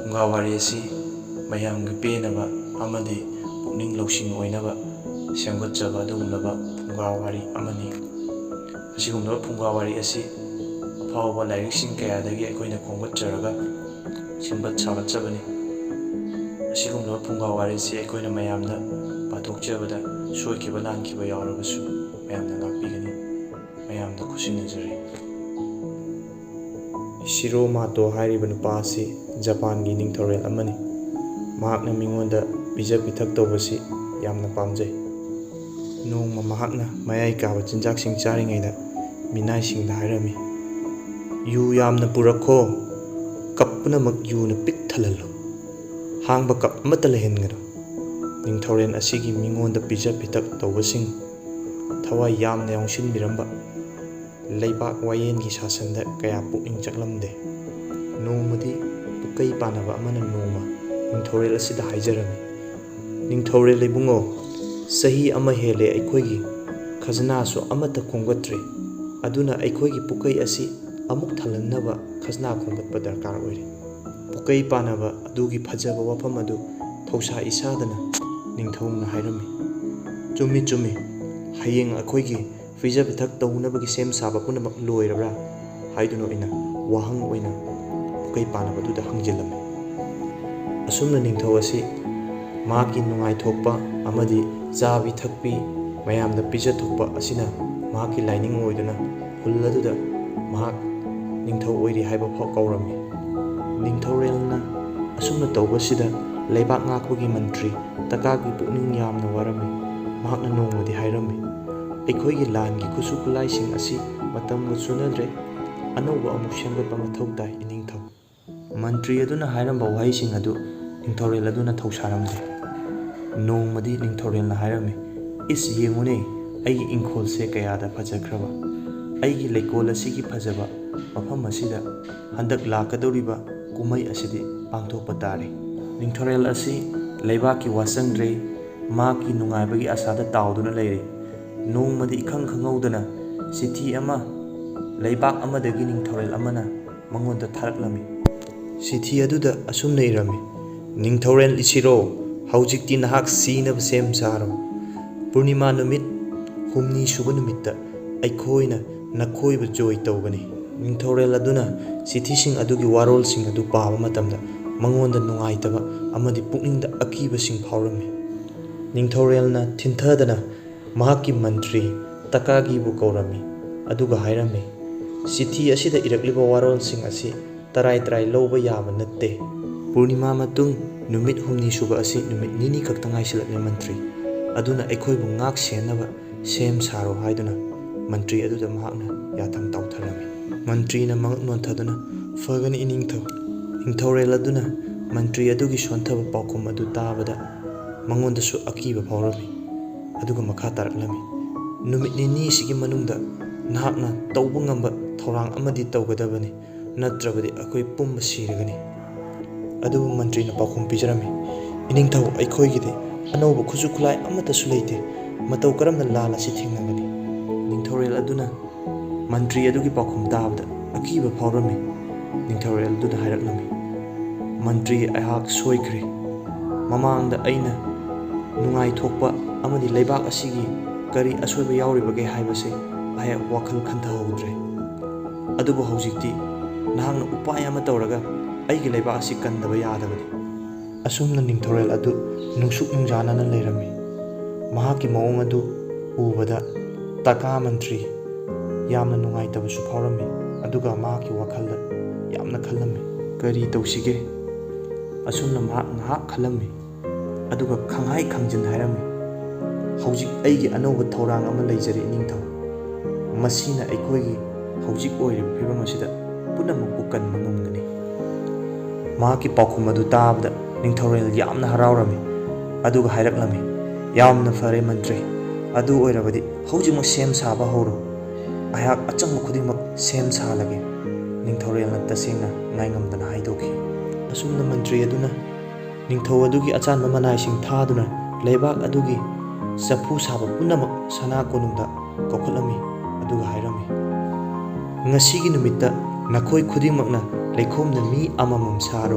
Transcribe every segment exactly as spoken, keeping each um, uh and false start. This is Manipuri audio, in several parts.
ꯐꯨꯡꯒꯥ ꯋꯥꯔꯤ ꯑꯁꯤ ꯃꯌꯥꯝꯒꯤ ꯄꯦꯟꯅꯕ ꯑꯃꯗꯤ ꯄꯨꯛꯅꯤꯡ ꯂꯧꯁꯤꯡ ꯑꯣꯏꯅꯕ ꯁꯦꯝꯒꯠꯆꯕ ꯑꯗꯨꯒꯨꯝꯂꯕ ꯐꯨꯡꯒꯥ ꯋꯥꯔꯤ ꯑꯃꯅꯤ꯫ ꯑꯁꯤꯒꯨꯝꯂꯕ ꯐꯨꯡꯒꯥ ꯋꯥꯔꯤ ꯑꯁꯤ ꯑꯐꯥꯎꯕ ꯂꯥꯏꯔꯤꯛꯁꯤꯡ ꯀꯌꯥꯗꯒꯤ ꯑꯩꯈꯣꯏꯅ ꯈꯣꯝꯒꯠꯆꯔꯒ ꯁꯦꯝꯒꯠ ꯁꯥꯒꯠꯆꯕꯅꯤ꯫ ꯑꯁꯤꯒꯨꯝꯂꯕ ꯐꯨꯡꯒꯥ ꯋꯥꯔꯤ ꯑꯁꯤ ꯑꯩꯈꯣꯏꯅ ꯃꯌꯥꯝꯗ ꯄꯥꯊꯣꯛꯆꯕꯗ ꯁꯣꯏꯈꯤꯕ ꯂꯥꯟꯈꯤꯕ ꯌꯥꯎꯔꯕꯁꯨ ꯃꯌꯥꯝꯅ ꯉꯥꯛꯄꯤꯒꯅꯤ꯫ ꯃꯌꯥꯝꯗ ꯈꯨꯠꯁꯤꯟꯅꯖꯔꯤ꯫ ꯏꯁꯤꯔꯣ ꯃꯥꯇꯣ ꯍꯥꯏꯔꯤꯕ ꯅꯨꯄꯥ ꯑꯁꯤ ꯖꯄꯥꯟꯒꯤ ꯅꯤꯡꯊꯧꯔꯦꯜ ꯑꯃꯅꯤ꯫ ꯃꯍꯥꯛꯅ ꯃꯤꯉꯣꯟꯗ ꯄꯤꯖ ꯄꯤꯊꯛ ꯇꯧꯕꯁꯤ ꯌꯥꯝꯅ ꯄꯥꯝꯖꯩ꯫ ꯅꯣꯡꯃ ꯃꯍꯥꯛꯅ ꯃꯌꯥꯏ ꯀꯥꯕ ꯆꯤꯟꯖꯥꯛꯁꯤꯡ ꯆꯥꯔꯤꯉꯩꯗ ꯃꯤꯅꯥꯏꯁꯤꯡꯗ ꯍꯥꯏꯔꯝꯃꯤ, "ꯌꯨ ꯌꯥꯝꯅ ꯄꯨꯔꯛꯈꯣ, ꯀꯞ ꯄꯨꯝꯅꯃꯛ ꯌꯨꯅ ꯄꯤꯛ ꯊꯜꯍꯜꯂꯨ, ꯍꯥꯡꯕ ꯀꯞ ꯑꯃꯠꯇ ꯂꯩꯍꯟꯒꯅꯨ"꯫ ꯅꯤꯡꯊꯧꯔꯦꯜ ꯑꯁꯤꯒꯤ ꯃꯤꯉꯣꯟꯗ ꯄꯤꯖ ꯄꯤꯊꯛ ꯇꯧꯕꯁꯤꯡ ꯊꯋꯥꯏ ꯌꯥꯝꯅ ꯌꯥꯎꯁꯤꯟꯕꯤꯔꯝꯕ ꯂꯩꯕꯥꯛ ꯋꯥꯌꯦꯟꯒꯤ ꯁꯥꯁꯟꯗ ꯀꯌꯥ ꯄꯨꯛꯅꯤꯡ ꯆꯪꯂꯝꯗꯦ꯫ ꯅꯣꯡꯃꯗꯤ ꯄꯨꯀꯩ ꯄꯥꯟꯅꯕ ꯑꯃꯅ ꯅꯣꯡꯃ ꯅꯤꯡꯊꯧꯔꯦꯜ ꯑꯁꯤꯗ ꯍꯥꯏꯖꯔꯝꯃꯤ, "ꯅꯤꯡꯊꯧꯔꯦꯜ ꯏꯕꯨꯡꯉꯣ, ꯆꯍꯤ ꯑꯃ ꯍꯦꯜꯂꯦ ꯑꯩꯈꯣꯏꯒꯤ ꯈꯖꯅꯥꯁꯨ ꯑꯃꯠꯇ ꯈꯣꯝꯒꯠꯇ꯭ꯔꯤ꯫ ꯑꯗꯨꯅ ꯑꯩꯈꯣꯏꯒꯤ ꯄꯨꯀꯩ ꯑꯁꯤ ꯑꯃꯨꯛ ꯊꯜꯍꯟꯅꯕ ꯈꯖꯅꯥ ꯈꯣꯝꯒꯠꯄ ꯗꯔꯀꯥꯔ ꯑꯣꯏꯔꯦ"꯫ ꯄꯨꯀꯩ ꯄꯥꯟꯅꯕ ꯑꯗꯨꯒꯤ ꯐꯖꯕ ꯋꯥꯐꯝ ꯑꯗꯨ ꯊꯧꯁꯥ ꯏꯁꯥꯗꯅ ꯅꯤꯡꯊꯧꯅ ꯍꯥꯏꯔꯝꯃꯤ, "ꯆꯨꯝꯃꯤ, ꯆꯨꯝꯃꯤ꯫ ꯍꯌꯦꯡ ꯑꯩꯈꯣꯏꯒꯤ ꯄꯤꯖ ꯄꯤꯊꯛ ꯇꯧꯅꯕꯒꯤ ꯁꯦꯝ ꯁꯥꯕ ꯄꯨꯝꯅꯃꯛ ꯂꯣꯏꯔꯕ꯭ꯔꯥ?" ꯍꯥꯏꯗꯨꯅ ꯑꯩꯅ ꯋꯥꯍꯪ ꯑꯣꯏꯅ ꯄꯨꯀꯩ ꯄꯥꯟꯅꯕ ꯑꯗꯨꯗ ꯍꯪꯖꯤꯜꯂꯝꯃꯤ꯫ ꯑꯁꯨꯝꯅ ꯅꯤꯡꯊꯧ ꯑꯁꯤ ꯃꯍꯥꯛꯀꯤ ꯅꯨꯡꯉꯥꯏꯊꯣꯛꯄ ꯑꯃꯗꯤ ꯆꯥꯕꯤ ꯊꯛꯄꯤ ꯃꯌꯥꯝꯗ ꯄꯤꯖꯊꯣꯛꯄ ꯑꯁꯤꯅ ꯃꯍꯥꯛꯀꯤ ꯂꯥꯏꯅꯤꯡ ꯑꯣꯏꯗꯨꯅ ꯈꯨꯜ ꯑꯗꯨꯗ ꯃꯍꯥꯛ ꯅꯤꯡꯊꯧ ꯑꯣꯏꯔꯤ ꯍꯥꯏꯕ ꯐꯥꯎ ꯀꯧꯔꯝꯃꯤ꯫ ꯅꯤꯡꯊꯧꯔꯦꯜꯅ ꯑꯁꯨꯝꯅ ꯇꯧꯕꯁꯤꯗ ꯂꯩꯕꯥꯛ ꯉꯥꯛꯄꯒꯤ ꯃꯟꯇ꯭ꯔꯤ ꯇꯀꯥꯒꯤ ꯄꯨꯛꯅꯤꯡ ꯌꯥꯝꯅ ꯋꯥꯔꯝꯃꯤ꯫ ꯃꯍꯥꯛꯅ ꯅꯣꯡꯃꯗꯤ ꯍꯥꯏꯔꯝꯃꯤ, "ꯑꯩꯈꯣꯏꯒꯤ ꯂꯥꯟꯒꯤ ꯈꯨꯠꯁꯨ ꯈꯨꯠꯂꯥꯏꯁꯤꯡ ꯑꯁꯤ ꯃꯇꯝꯒ ꯆꯨꯅꯗ꯭ꯔꯦ꯫ ꯑꯅꯧꯕ ꯑꯃꯨꯛ ꯁꯦꯝꯒꯠꯄ ꯃꯊꯧ ꯇꯥꯏ, ꯏꯅꯤꯡꯊꯧ"꯫ ꯃꯟꯇ꯭ꯔꯤ ꯑꯗꯨꯅ ꯍꯥꯏꯔꯝꯕ ꯋꯥꯍꯩꯁꯤꯡ ꯑꯗꯨ ꯅꯤꯡꯊꯧꯔꯦꯜ ꯑꯗꯨꯅ ꯊꯧꯁꯥꯔꯝꯗꯦ꯫ ꯅꯣꯡꯃꯗꯤ ꯅꯤꯡꯊꯧꯔꯦꯜꯅ ꯍꯥꯏꯔꯝꯃꯤ, "ꯏꯁ, ꯌꯦꯡꯉꯨꯅꯦ, ꯑꯩꯒꯤ ꯏꯪꯈꯣꯜꯁꯦ ꯀꯌꯥꯗ ꯐꯖꯈ꯭ꯔꯕ! ꯑꯩꯒꯤ ꯂꯩꯀꯣꯜ ꯑꯁꯤꯒꯤ ꯐꯖꯕ ꯃꯐꯝ ꯑꯁꯤꯗ ꯍꯟꯗꯛ ꯂꯥꯛꯀꯗꯧꯔꯤꯕ ꯀꯨꯝꯍꯩ ꯑꯁꯤꯗꯤ ꯄꯥꯡꯊꯣꯛꯄ ꯇꯥꯔꯦ"꯫ ꯅꯤꯡꯊꯧꯔꯦꯜ ꯑꯁꯤ ꯂꯩꯕꯥꯛꯀꯤ ꯋꯥ ꯆꯪꯗ꯭ꯔꯦ꯫ ꯃꯍꯥꯛꯀꯤ ꯅꯨꯡꯉꯥꯏꯕꯒꯤ ꯑꯁꯥꯗ ꯇꯥꯎꯗꯨꯅ ꯂꯩꯔꯦ꯫ ꯅꯣꯡꯃꯗꯤ ꯏꯈꯪ ꯈꯪꯍꯧꯗꯅ ꯆꯤꯊꯤ ꯑꯃ ꯂꯩꯕꯥꯛ ꯑꯃꯗꯒꯤ ꯅꯤꯡꯊꯧꯔꯦꯜ ꯑꯃꯅ ꯃꯉꯣꯟꯗ ꯊꯥꯔꯛꯂꯝꯃꯤ꯫ ꯆꯤꯊꯤ ꯑꯗꯨꯗ ꯑꯁꯨꯝꯅ ꯏꯔꯝꯃꯤ: "ꯅꯤꯡꯊꯧꯔꯦꯜ ꯏꯁꯤꯔꯣ, ꯍꯧꯖꯤꯛꯇꯤ ꯅꯍꯥꯛ ꯁꯤꯅꯕ ꯁꯦꯝ ꯁꯥꯔꯣ꯫ ꯄꯨꯔꯅꯤꯃꯥ ꯅꯨꯃꯤꯠ ꯍꯨꯝꯅꯤ ꯁꯨꯕ ꯅꯨꯃꯤꯠꯇ ꯑꯩꯈꯣꯏꯅ ꯅꯈꯣꯏꯕꯨ ꯖꯣꯏ ꯇꯧꯒꯅꯤ"꯫ ꯅꯤꯡꯊꯧꯔꯦꯜ ꯑꯗꯨꯅ ꯆꯤꯊꯤꯁꯤꯡ ꯑꯗꯨꯒꯤ ꯋꯥꯔꯣꯜꯁꯤꯡ ꯑꯗꯨ ꯄꯥꯕ ꯃꯇꯝꯗ ꯃꯉꯣꯟꯗ ꯅꯨꯡꯉꯥꯏꯇꯕ ꯑꯃꯗꯤ ꯄꯨꯛꯅꯤꯡꯗ ꯑꯀꯤꯕꯁꯤꯡ ꯐꯥꯎꯔꯝꯃꯤ꯫ ꯅꯤꯡꯊꯧꯔꯦꯜꯅ ꯊꯤꯟꯊꯗꯅ ꯃꯍꯥꯛꯀꯤ ꯃꯟꯇ꯭ꯔꯤ ꯇꯀꯥꯒꯤꯕꯨ ꯀꯧꯔꯝꯃꯤ, ꯑꯗꯨꯒ ꯍꯥꯏꯔꯝꯃꯤ, "ꯆꯤꯊꯤ ꯑꯁꯤꯗ ꯏꯔꯛꯂꯤꯕ ꯋꯥꯔꯣꯜꯁꯤꯡ ꯑꯁꯤ ꯇꯔꯥꯏ ꯇꯔꯥꯏ ꯂꯧꯕ ꯌꯥꯕ ꯅꯠꯇꯦ꯫ ꯄꯨꯔꯅꯤꯃꯥ ꯃꯇꯨꯡ ꯅꯨꯃꯤꯠ ꯍꯨꯝꯅꯤ ꯁꯨꯕ ꯑꯁꯤ ꯅꯨꯃꯤꯠ ꯅꯤꯅꯤ ꯈꯛꯇ ꯉꯥꯏꯁꯤꯜꯂꯛꯂꯦ ꯃꯟꯇ꯭ꯔꯤ, ꯑꯗꯨꯅ ꯑꯩꯈꯣꯏꯕꯨ ꯉꯥꯛ ꯁꯦꯟꯅꯕ ꯁꯦꯝ ꯁꯥꯔꯣ" ꯍꯥꯏꯗꯨꯅ ꯃꯟꯇ꯭ꯔꯤ ꯑꯗꯨꯗ ꯃꯍꯥꯛꯅ ꯌꯥꯊꯪ ꯇꯧꯊꯔꯝꯃꯤ꯫ ꯃꯟꯇ꯭ꯔꯤꯅ ꯃꯉꯛ ꯅꯣꯟꯊꯗꯨꯅ, "ꯐꯒꯅꯤ ꯏꯅꯤꯡꯊꯧ"꯫ ꯅꯤꯡꯊꯧꯔꯦꯜ ꯑꯗꯨꯅ ꯃꯟꯇ꯭ꯔꯤ ꯑꯗꯨꯒꯤ ꯁꯣꯟꯊꯕ ꯄꯥꯎꯈꯨꯝ ꯑꯗꯨ ꯇꯥꯕꯗ ꯃꯉꯣꯟꯗꯁꯨ ꯑꯀꯤꯕ ꯐꯥꯎꯔꯝꯃꯤ꯫ ꯑꯗꯨꯒ ꯃꯈꯥ ꯇꯥꯔꯛꯂꯝꯃꯤ, "ꯅꯨꯃꯤꯠ ꯅꯤꯅꯤꯁꯤꯒꯤ ꯃꯅꯨꯡꯗ ꯅꯍꯥꯛꯅ ꯇꯧꯕ ꯉꯝꯕ ꯊꯧꯔꯥꯡ ꯑꯃꯗꯤ ꯇꯧꯒꯗꯕꯅꯤ, ꯅꯠꯇ꯭ꯔꯕꯗꯤ ꯑꯩꯈꯣꯏ ꯄꯨꯝꯕ ꯁꯤꯔꯒꯅꯤ"꯫ ꯑꯗꯨꯕꯨ ꯃꯟꯇ꯭ꯔꯤꯅ ꯄꯥꯎꯈꯨꯝ ꯄꯤꯖꯔꯝꯃꯤ, "ꯏꯅꯤꯡꯊꯧ, ꯑꯩꯈꯣꯏꯒꯤꯗꯤ ꯑꯅꯧꯕ ꯈꯨꯠꯁꯨ ꯈꯨꯠꯂꯥꯏ ꯑꯃꯠꯇꯁꯨ ꯂꯩꯇꯦ꯫ ꯃꯇꯧ ꯀꯔꯝꯅ ꯂꯥꯟ ꯑꯁꯤ ꯊꯦꯡꯅꯒꯅꯤ?" ꯅꯤꯡꯊꯧꯔꯦꯜ ꯑꯗꯨꯅ ꯃꯟꯇ꯭ꯔꯤ ꯑꯗꯨꯒꯤ ꯄꯥꯎꯈꯨꯝ ꯇꯥꯕꯗ ꯑꯀꯤꯕ ꯐꯥꯎꯔꯝꯃꯤ꯫ ꯅꯤꯡꯊꯧꯔꯦꯜ ꯑꯗꯨꯅ ꯍꯥꯏꯔꯛꯂꯝꯃꯤ, "ꯃꯟꯇ꯭ꯔꯤ, ꯑꯩꯍꯥꯛ ꯁꯣꯏꯈ꯭ꯔꯦ꯫ ꯃꯃꯥꯡꯗ ꯑꯩꯅ ꯅꯨꯡꯉꯥꯏꯊꯣꯛꯄ ꯑꯃꯗꯤ ꯂꯩꯕꯥꯛ ꯑꯁꯤꯒꯤ ꯀꯔꯤ ꯑꯁꯣꯏꯕ ꯌꯥꯎꯔꯤꯕꯒꯦ ꯍꯥꯏꯕꯁꯦ ꯑꯩꯍꯥꯛ ꯋꯥꯈꯜ ꯈꯟꯊꯍꯧꯗ꯭ꯔꯦ꯫ ꯑꯗꯨꯕꯨ ꯍꯧꯖꯤꯛꯇꯤ ꯅꯍꯥꯛꯅ ꯎꯄꯥꯏ ꯑꯃ ꯇꯧꯔꯒ ꯑꯩꯒꯤ ꯂꯩꯕꯥꯛ ꯑꯁꯤ ꯀꯟꯗꯕ ꯌꯥꯗꯕꯅꯤ"꯫ ꯑꯁꯨꯝꯅ ꯅꯤꯡꯊꯧꯔꯦꯜ ꯑꯗꯨ ꯅꯨꯡꯁꯨꯛ ꯅꯨꯡꯖꯥꯅꯅ ꯂꯩꯔꯝꯃꯤ꯫ ꯃꯍꯥꯛꯀꯤ ꯃꯑꯣꯡ ꯑꯗꯨ ꯎꯕꯗ ꯇꯀꯥ ꯃꯟꯇ꯭ꯔꯤ ꯌꯥꯝꯅ ꯅꯨꯡꯉꯥꯏꯇꯕꯁꯨ ꯐꯥꯎꯔꯝꯃꯤ, ꯑꯗꯨꯒ ꯃꯍꯥꯛꯀꯤ ꯋꯥꯈꯜꯗ ꯌꯥꯝꯅ ꯈꯜꯂꯝꯃꯤ꯫ "ꯀꯔꯤ ꯇꯧꯁꯤꯒꯦ?" ꯑꯁꯨꯝꯅ ꯃꯍꯥꯛ ꯉꯥꯏꯍꯥꯛ ꯈꯜꯂꯝꯃꯤ꯫ ꯑꯗꯨꯒ ꯈꯪꯍꯥꯏ ꯈꯪꯖꯤꯟ ꯍꯥꯏꯔꯝꯃꯤ, "ꯍꯧꯖꯤꯛ ꯑꯩꯒꯤ ꯑꯅꯧꯕ ꯊꯧꯔꯥꯡ ꯑꯃ ꯂꯩꯖꯔꯦ ꯏꯅꯤꯡꯊꯧ꯫ ꯃꯁꯤꯅ ꯑꯩꯈꯣꯏꯒꯤ ꯍꯧꯖꯤꯛ ꯑꯣꯏꯔꯤꯕ ꯐꯤꯕꯝ ꯑꯁꯤꯗ ꯄꯨꯝꯅꯃꯛꯄꯨ ꯀꯟꯕ ꯉꯝꯒꯅꯤ"꯫ ꯃꯍꯥꯛꯀꯤ ꯄꯥꯎꯈꯨꯝ ꯑꯗꯨ ꯇꯥꯕꯗ ꯅꯤꯡꯊꯧꯔꯦꯜ ꯌꯥꯝꯅ ꯍꯔꯥꯎꯔꯝꯃꯤ, ꯑꯗꯨꯒ ꯍꯥꯏꯔꯛꯂꯝꯃꯤ, "ꯌꯥꯝꯅ ꯐꯔꯦ ꯃꯟꯇ꯭ꯔꯤ, ꯑꯗꯨ ꯑꯣꯏꯔꯕꯗꯤ ꯍꯧꯖꯤꯛꯃꯛ ꯁꯦꯝ ꯁꯥꯕ ꯍꯧꯔꯣ꯫ ꯑꯩꯍꯥꯛ ꯑꯆꯪꯕ ꯈꯨꯗꯤꯡꯃꯛ ꯁꯦꯝ ꯁꯥꯍꯜꯂꯒꯦ"꯫ ꯅꯤꯡꯊꯧꯔꯦꯜꯅ ꯇꯁꯦꯡꯅ ꯉꯥꯏꯉꯝꯗꯅ ꯍꯥꯏꯗꯣꯛꯈꯤ꯫ ꯑꯁꯨꯝꯅ ꯃꯟꯇ꯭ꯔꯤ ꯑꯗꯨꯅ ꯅꯤꯡꯊꯧ ꯑꯗꯨꯒꯤ ꯑꯆꯥꯟꯕ ꯃꯅꯥꯏꯁꯤꯡ ꯊꯥꯗꯨꯅ ꯂꯩꯕꯥꯛ ꯑꯗꯨꯒꯤ ꯆꯐꯨ ꯁꯥꯕ ꯄꯨꯝꯅꯃꯛ ꯁꯅꯥ ꯀꯣꯅꯨꯡꯗ ꯀꯧꯈꯠꯂꯝꯃꯤ, ꯑꯗꯨꯒ ꯍꯥꯏꯔꯝꯃꯤ, "ꯉꯁꯤꯒꯤ ꯅꯨꯃꯤꯠꯇ ꯅꯈꯣꯏ ꯈꯨꯗꯤꯡꯃꯛꯅ ꯂꯩꯈꯣꯝꯅ ꯃꯤ ꯑꯃꯃꯝ ꯁꯥꯔꯣ,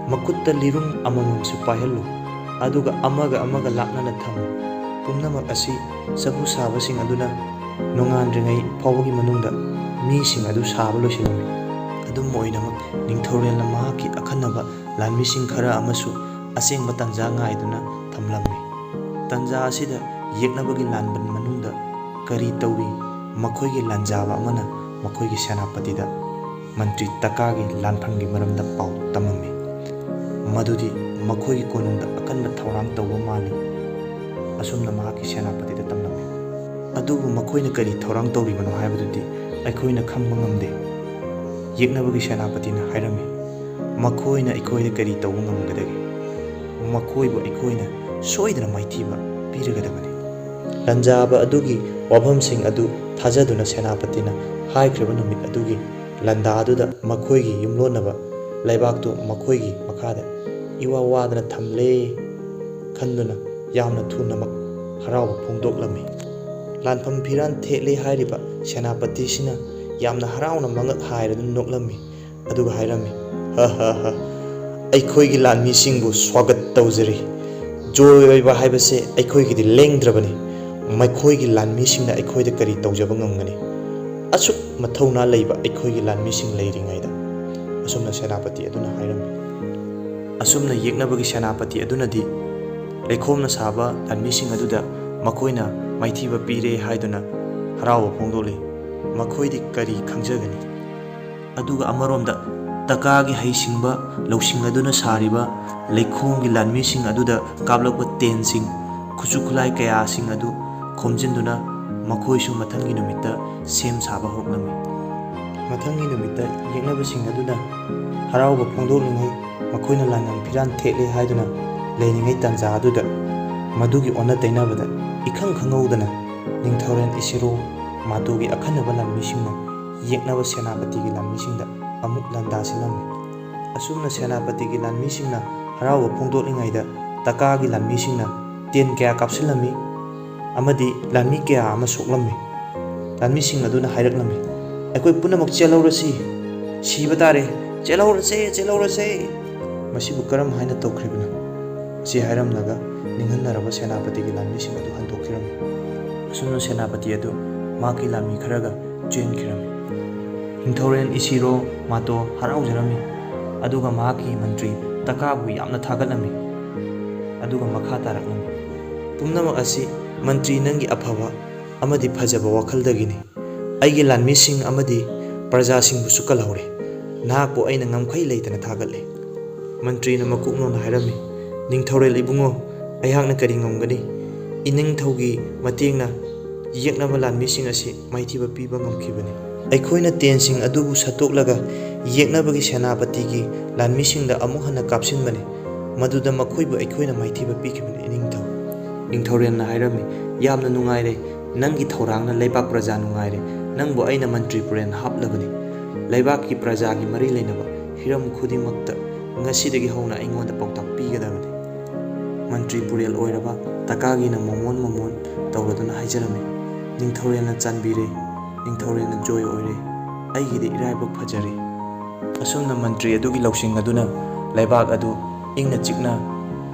ꯃꯈꯨꯠꯇ ꯂꯤꯔꯨꯝ ꯑꯃꯃꯝꯁꯨ ꯄꯥꯏꯍꯜꯂꯨ, ꯑꯗꯨꯒ ꯑꯃꯒ ꯑꯃꯒ ꯂꯥꯞꯅꯅ ꯊꯝꯃꯨ꯫ ꯄꯨꯝꯅꯃꯛ ꯑꯁꯤ ꯆꯐꯨ ꯁꯥꯕꯁꯤꯡ ꯑꯗꯨꯅ ꯅꯣꯡꯉꯥꯟꯗ꯭ꯔꯤꯉꯩ ꯐꯥꯎꯕꯒꯤ ꯃꯅꯨꯡꯗ ꯃꯤꯁꯤꯡ ꯑꯗꯨ ꯁꯥꯕ ꯂꯣꯏꯁꯤꯜꯂꯝꯃꯤ꯫ ꯑꯗꯨꯝ ꯑꯣꯏꯅꯃꯛ, ꯅꯤꯡꯊꯧꯔꯦꯜꯅ ꯃꯍꯥꯛꯀꯤ ꯑꯈꯟꯅꯕ ꯂꯥꯟꯃꯤꯁꯤꯡ ꯈꯔ ꯑꯃꯁꯨ ꯑꯁꯦꯡꯕ ꯇꯟꯖꯥ ꯉꯥꯏꯗꯨꯅ ꯊꯝꯂꯝꯃꯤ꯫ ꯇꯟꯖꯥ ꯑꯁꯤꯗ ꯌꯦꯛꯅꯕꯒꯤ ꯂꯥꯟꯕꯟ ꯃꯅꯨꯡꯗ ꯀꯔꯤ ꯇꯧꯔꯤ? ꯃꯈꯣꯏꯒꯤ ꯂꯥꯟꯖꯥꯕ ꯑꯃꯅ ꯃꯈꯣꯏꯒꯤ ꯁꯦꯅꯥꯄꯇꯤꯗ ꯃꯟꯇ꯭ꯔꯤ ꯇꯀꯥꯒꯤ ꯂꯥꯟꯐꯝꯒꯤ ꯃꯔꯝꯗ ꯄꯥꯎ ꯇꯝꯃꯝꯃꯤ, ꯃꯗꯨꯗꯤ ꯃꯈꯣꯏꯒꯤ ꯀꯣꯅꯨꯡꯗ ꯑꯀꯟꯕ ꯊꯧꯔꯥꯡ ꯇꯧꯕ ꯃꯥꯜꯂꯤ꯫ ꯑꯁꯨꯝꯅ ꯃꯍꯥꯛꯀꯤ ꯁꯦꯅꯥꯄꯇꯤꯗ ꯇꯝꯂꯝꯃꯤ꯫ ꯑꯗꯨꯕꯨ ꯃꯈꯣꯏꯅ ꯀꯔꯤ ꯊꯧꯔꯥꯡ ꯇꯧꯔꯤꯕꯅꯣ ꯍꯥꯏꯕꯗꯨꯗꯤ ꯑꯩꯈꯣꯏꯅ ꯈꯪꯕ ꯉꯝꯗꯦ꯫ ꯌꯦꯛꯅꯕꯒꯤ ꯁꯦꯅꯥꯄꯇꯤꯅ ꯍꯥꯏꯔꯝꯃꯤ, ꯃꯈꯣꯏꯅ ꯑꯩꯈꯣꯏꯗ ꯀꯔꯤ ꯇꯧꯕ ꯉꯝꯒꯗꯒꯦ? ꯃꯈꯣꯏꯕꯨ ꯑꯩꯈꯣꯏꯅ ꯁꯣꯏꯗꯅ ꯃꯥꯏꯊꯤꯕ ꯄꯤꯔꯒꯗꯕꯅꯤ꯫ ꯂꯥꯟꯖꯥꯕ ꯑꯗꯨꯒꯤ ꯋꯥꯐꯝꯁꯤꯡ ꯑꯗꯨ ꯊꯥꯖꯗꯨꯅ ꯁꯦꯅꯥꯄꯇꯤꯅ ꯍꯥꯏꯈ꯭ꯔꯤꯕ ꯅꯨꯃꯤꯠ ꯑꯗꯨꯒꯤ ꯂꯥꯟꯗꯥꯗꯨꯗ ꯃꯈꯣꯏꯒꯤ ꯌꯨꯝꯂꯣꯟꯅꯕ ꯂꯩꯕꯥꯛꯇꯨ ꯃꯈꯣꯏꯒꯤ ꯃꯈꯥꯗ ꯏꯋꯥ ꯋꯥꯗꯅ ꯊꯝꯂꯦ ꯈꯟꯗꯨꯅ ꯌꯥꯝꯅ ꯊꯨꯅꯃꯛ ꯍꯔꯥꯎꯕ ꯐꯣꯡꯗꯣꯛꯂꯝꯃꯤ꯫ ꯂꯥꯟꯐꯝ ꯐꯤꯔꯥꯟ ꯊꯦꯠꯂꯦ ꯍꯥꯏꯔꯤꯕ ꯁꯦꯅꯥꯄꯇꯤꯁꯤꯅ ꯌꯥꯝꯅ ꯍꯔꯥꯎꯅ ꯃꯉꯛ ꯍꯥꯏꯔꯗꯨꯅ ꯅꯣꯛꯂꯝꯃꯤ, ꯑꯗꯨꯒ ꯍꯥꯏꯔꯝꯃꯤ, "ꯍ ꯍ ꯍ, ꯑꯩꯈꯣꯏꯒꯤ ꯂꯥꯟꯃꯤꯁꯤꯡꯕꯨ ꯁ꯭ꯋꯥꯒꯠ ꯇꯧꯖꯔꯤ꯫ ꯖꯣꯏ ꯑꯣꯏꯕ ꯍꯥꯏꯕꯁꯦ ꯑꯩꯈꯣꯏꯒꯤꯗꯤ ꯂꯦꯡꯗ꯭ꯔꯕꯅꯤ꯫ ꯃꯈꯣꯏꯒꯤ ꯂꯥꯟꯃꯤꯁꯤꯡꯅ ꯑꯩꯈꯣꯏꯗ ꯀꯔꯤ ꯇꯧꯖꯕ ꯉꯝꯒꯅꯤ? ꯑꯁꯨꯛ ꯃꯊꯧꯅꯥ ꯂꯩꯕ ꯑꯩꯈꯣꯏꯒꯤ ꯂꯥꯟꯃꯤꯁꯤꯡ ꯂꯩꯔꯤꯉꯩꯗ"꯫ ꯑꯁꯨꯝꯅ ꯁꯦꯅꯥꯄꯇꯤ ꯑꯗꯨꯅ ꯍꯥꯏꯔꯝꯃꯤ꯫ ꯑꯁꯨꯝꯅ ꯌꯦꯛꯅꯕꯒꯤ ꯁꯦꯅꯥꯄꯇꯤ ꯑꯗꯨꯅꯗꯤ ꯂꯩꯈꯣꯝꯅ ꯁꯥꯕ ꯂꯥꯟꯃꯤꯁꯤꯡ ꯑꯗꯨꯗ ꯃꯈꯣꯏꯅ ꯃꯥꯏꯊꯤꯕ ꯄꯤꯔꯦ ꯍꯥꯏꯗꯨꯅ ꯍꯔꯥꯎꯕ ꯐꯣꯡꯗꯣꯛꯂꯤ꯫ ꯃꯈꯣꯏꯗꯤ ꯀꯔꯤ ꯈꯪꯖꯒꯅꯤ? ꯑꯗꯨꯒ ꯑꯃꯔꯣꯝꯗ ꯇꯀꯥꯒꯤ ꯍꯩꯁꯤꯡꯕ ꯂꯧꯁꯤꯡ ꯑꯗꯨꯅ ꯁꯥꯔꯤꯕ ꯂꯩꯈꯣꯝꯒꯤ ꯂꯥꯟꯃꯤꯁꯤꯡ ꯑꯗꯨꯗ ꯀꯥꯞꯂꯛꯄ ꯇꯦꯟꯁꯤꯡ, ꯈꯨꯠꯁꯨ ꯈꯨꯠꯂꯥꯏ ꯀꯌꯥꯁꯤꯡ ꯑꯗꯨ ꯈꯣꯝꯖꯤꯟꯗꯨꯅ ꯃꯈꯣꯏꯁꯨ ꯃꯊꯪꯒꯤ ꯅꯨꯃꯤꯠꯇ ꯁꯦꯝ ꯁꯥꯕ ꯍꯧꯔꯛꯂꯝꯃꯤ꯫ ꯃꯊꯪꯒꯤ ꯅꯨꯃꯤꯠꯇ ꯌꯦꯛꯅꯕꯁꯤꯡ ꯑꯗꯨꯅ ꯍꯔꯥꯎꯕ ꯐꯣꯡꯗꯣꯛꯂꯤꯉꯩ, ꯃꯈꯣꯏꯅ ꯂꯥꯟꯐꯝ ꯐꯤꯔꯥꯟ ꯊꯦꯠꯂꯦ ꯍꯥꯏꯗꯨꯅ ꯂꯩꯔꯤꯉꯩ ꯇꯥꯟꯖꯥ ꯑꯗꯨꯗ, ꯃꯗꯨꯒꯤ ꯑꯣꯟꯅ ꯇꯩꯅꯕꯗ ꯏꯈꯪ ꯈꯪꯍꯧꯗꯅ ꯅꯤꯡꯊꯧꯔꯦꯜ ꯏꯁꯤꯔꯣ ꯃꯥꯇꯣꯒꯤ ꯑꯈꯟꯅꯕ ꯂꯥꯟꯃꯤꯁꯤꯡꯅ ꯌꯦꯛꯅꯕ ꯁꯦꯅꯥꯄꯇꯤꯒꯤ ꯂꯥꯟꯃꯤꯁꯤꯡꯗ ꯑꯃꯨꯛ ꯂꯥꯟꯗꯥ ꯁꯤꯜꯂꯝꯃꯤ꯫ ꯑꯁꯨꯝꯅ ꯁꯦꯅꯥꯄꯇꯤꯒꯤ ꯂꯥꯟꯃꯤꯁꯤꯡꯅ ꯍꯔꯥꯎꯕ ꯐꯣꯡꯗꯣꯛꯂꯤꯉꯩꯗ ꯇꯀꯥꯒꯤ ꯂꯥꯟꯃꯤꯁꯤꯡꯅ ꯇꯦꯟ ꯀꯌꯥ ꯀꯥꯞꯁꯤꯜꯂꯝꯃꯤ ꯑꯃꯗꯤ ꯂꯥꯟꯃꯤ ꯀꯌꯥ ꯑꯃ ꯁꯣꯛꯂꯝꯃꯤ꯫ ꯂꯥꯟꯃꯤꯁꯤꯡ ꯑꯗꯨꯅ ꯍꯥꯏꯔꯛꯂꯝꯃꯤ, "ꯑꯩꯈꯣꯏ ꯄꯨꯝꯅꯃꯛ ꯆꯦꯜꯍꯧꯔꯁꯤ, "ꯁꯤꯕ ꯇꯥꯔꯦ, ꯆꯦꯜꯍꯧꯔꯁꯦ, ꯆꯦꯜꯍꯧꯔꯁꯦ!" ꯃꯁꯤꯕꯨ ꯀꯔꯝ ꯍꯥꯏꯅ ꯇꯧꯈ꯭ꯔꯤꯕꯅꯣ? ꯑꯁꯤ ꯍꯥꯏꯔꯝꯂꯒ ꯅꯤꯡꯍꯟꯅꯔꯕ ꯁꯦꯅꯥꯄꯇꯤꯒꯤ ꯂꯥꯟꯃꯤꯁꯤꯡ ꯑꯗꯨ ꯍꯟꯗꯣꯛꯈꯤꯔꯝꯃꯤ꯫ ꯑꯁꯨꯝꯅ ꯁꯦꯅꯥꯄꯇꯤ ꯑꯗꯨ ꯃꯍꯥꯛꯀꯤ ꯂꯥꯟꯃꯤ ꯈꯔꯒ ꯆꯦꯟꯈꯤꯔꯝꯃꯤ꯫ ꯅꯤꯡꯊꯧꯔꯦꯜ ꯏꯁꯤꯔꯣ ꯃꯥꯇꯣ ꯍꯔꯥꯎꯖꯔꯝꯃꯤ, ꯑꯗꯨꯒ ꯃꯍꯥꯛꯀꯤ ꯃꯟꯇ꯭ꯔꯤ ꯇꯀꯥꯕꯨ ꯌꯥꯝꯅ ꯊꯥꯒꯠꯂꯝꯃꯤ, ꯑꯗꯨꯒ ꯃꯈꯥ ꯇꯥꯔꯛꯂꯝꯃꯤ, "ꯄꯨꯝꯅꯃꯛ ꯑꯁꯤ ꯃꯟꯇ꯭ꯔꯤ ꯅꯪꯒꯤ ꯑꯐꯕ ꯑꯃꯗꯤ ꯐꯖꯕ ꯋꯥꯈꯜꯗꯒꯤꯅꯤ꯫ ꯑꯩꯒꯤ ꯂꯥꯟꯃꯤꯁꯤꯡ ꯑꯃꯗꯤ ꯄ꯭ꯔꯖꯥꯁꯤꯡꯕꯨꯁꯨ ꯀꯜꯍꯧꯔꯦ꯫ ꯅꯍꯥꯛꯄꯨ ꯑꯩꯅ ꯉꯝꯈꯩ ꯂꯩꯇꯅ ꯊꯥꯒꯠꯂꯦ꯫" ꯃꯟꯇ꯭ꯔꯤꯅ ꯃꯀꯣꯛ ꯅꯧꯅ ꯍꯥꯏꯔꯝꯃꯤ, "ꯅꯤꯡꯊꯧꯔꯦꯜ ꯏꯕꯨꯡꯉꯣ, ꯑꯩꯍꯥꯛꯅ ꯀꯔꯤ ꯉꯝꯒꯅꯤ? ꯏꯅꯤꯡꯊꯧꯒꯤ ꯃꯇꯦꯡꯅ ꯌꯦꯛꯅꯕ ꯂꯥꯟꯃꯤꯁꯤꯡ ꯑꯁꯤ ꯃꯥꯏꯊꯤꯕ ꯄꯤꯕ ꯉꯝꯈꯤꯕꯅꯤ꯫ ꯑꯩꯈꯣꯏꯅ ꯇꯦꯟꯁꯤꯡ ꯑꯗꯨꯕꯨ ꯁꯠꯇꯣꯛꯂꯒ ꯌꯦꯛꯅꯕꯒꯤ ꯁꯦꯅꯥꯄꯇꯤꯒꯤ ꯂꯥꯟꯃꯤꯁꯤꯡꯗ ꯑꯃꯨꯛ ꯍꯟꯅ ꯀꯥꯞꯁꯤꯟꯕꯅꯤ꯫ ꯃꯗꯨꯗ ꯃꯈꯣꯏꯕꯨ ꯑꯩꯈꯣꯏꯅ ꯃꯥꯏꯊꯤꯕ ꯄꯤꯈꯤꯕꯅꯤ, ꯏꯅꯤꯡꯊꯧ꯫" ꯅꯤꯡꯊꯧꯔꯦꯜꯅ ꯍꯥꯏꯔꯝꯃꯤ, "ꯌꯥꯝꯅ ꯅꯨꯡꯉꯥꯏꯔꯦ꯫ ꯅꯪꯒꯤ ꯊꯧꯔꯥꯡꯅ ꯂꯩꯕꯥꯛ ꯄ꯭ꯔꯖꯥ ꯅꯨꯡꯉꯥꯏꯔꯦ꯫ ꯅꯪꯕꯨ ꯑꯩꯅ ꯃꯟꯇ꯭ꯔꯤ ꯄꯨꯔꯦꯜ ꯍꯥꯞꯂꯕꯅꯤ꯫ ꯂꯩꯕꯥꯛꯀꯤ ꯄ꯭ꯔꯖꯥꯒꯤ ꯃꯔꯤ ꯂꯩꯅꯕ ꯍꯤꯔꯝ ꯈꯨꯗꯤꯡꯃꯛꯇ ꯉꯁꯤꯗꯒꯤ ꯍꯧꯅ ꯑꯩꯉꯣꯟꯗ ꯄꯥꯎꯇꯥꯛ ꯄꯤꯒꯗꯕꯅꯤ꯫" ꯃꯟꯇ꯭ꯔꯤ ꯄꯨꯔꯦꯜ ꯑꯣꯏꯔꯕ ꯇꯀꯥꯒꯤꯅ ꯃꯣꯃꯣꯟ ꯃꯣꯃꯣꯟ ꯇꯧꯔꯗꯨꯅ ꯍꯥꯏꯖꯔꯝꯃꯤ, "ꯅꯤꯡꯊꯧꯔꯦꯜꯅ ꯆꯥꯟꯕꯤꯔꯦ, ꯅꯤꯡꯊꯧꯔꯦꯜꯅ ꯖꯣꯏ ꯑꯣꯏꯔꯦ, ꯑꯩꯒꯤꯗꯤ ꯏꯔꯥꯏꯕꯛ ꯐꯖꯔꯦ꯫" ꯑꯁꯨꯝꯅ ꯃꯟꯇ꯭ꯔꯤ ꯑꯗꯨꯒꯤ ꯂꯧꯁꯤꯡ ꯑꯗꯨꯅ ꯂꯩꯕꯥꯛ ꯑꯗꯨ ꯏꯪꯅ ꯆꯤꯛꯅ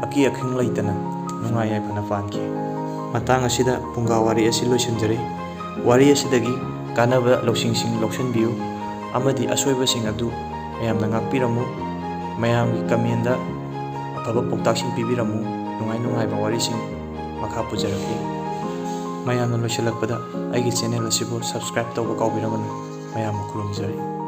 ꯑꯀꯤ ꯑꯈꯪ ꯂꯩꯇꯅ ꯅꯨꯡꯉꯥꯏ ꯌꯥꯏꯐꯅ ꯄꯥꯟꯈꯤ꯫ ꯃꯇꯥꯡ ꯑꯁꯤꯗ ꯐꯨꯡꯒꯥ ꯋꯥꯔꯤ ꯑꯁꯤ ꯂꯣꯏꯁꯤꯟꯖꯔꯦ꯫ ꯋꯥꯔꯤ ꯑꯁꯤꯗꯒꯤ ꯀꯥꯟꯅꯕ ꯂꯧꯁꯤꯡꯁꯤꯡ ꯂꯧꯁꯤꯟꯕꯤꯌꯨ ꯑꯃꯗꯤ ꯑꯁꯣꯏꯕꯁꯤꯡ ꯑꯗꯨ ꯃꯌꯥꯝꯅ ꯉꯥꯛꯄꯤꯔꯝꯃꯨ꯫ ꯃꯌꯥꯝꯒꯤ ꯀꯃꯦꯟꯗ ꯑꯐꯕ ꯄꯥꯎꯇꯥꯛꯁꯤꯡ ꯄꯤꯕꯤꯔꯝꯃꯨ꯫ ꯅꯨꯡꯉꯥꯏ ꯅꯨꯡꯉꯥꯏꯕ ꯋꯥꯔꯤꯁꯤꯡ ꯃꯈꯥ ꯄꯨꯖꯔꯛꯀꯦ꯫ ꯃꯌꯥꯝꯅ ꯂꯣꯏꯁꯤꯜꯂꯛꯄꯗ ꯑꯩꯒꯤ ꯆꯦꯅꯦꯜ ꯑꯁꯤꯕꯨ ꯁꯕꯁꯀ꯭ꯔꯥꯏꯕ ꯇꯧꯕ ꯀꯥꯎꯕꯤꯔꯝꯒꯅꯨ꯫ ꯃꯌꯥꯝꯕꯨ ꯈꯨꯔꯨꯝꯖꯔꯤ꯫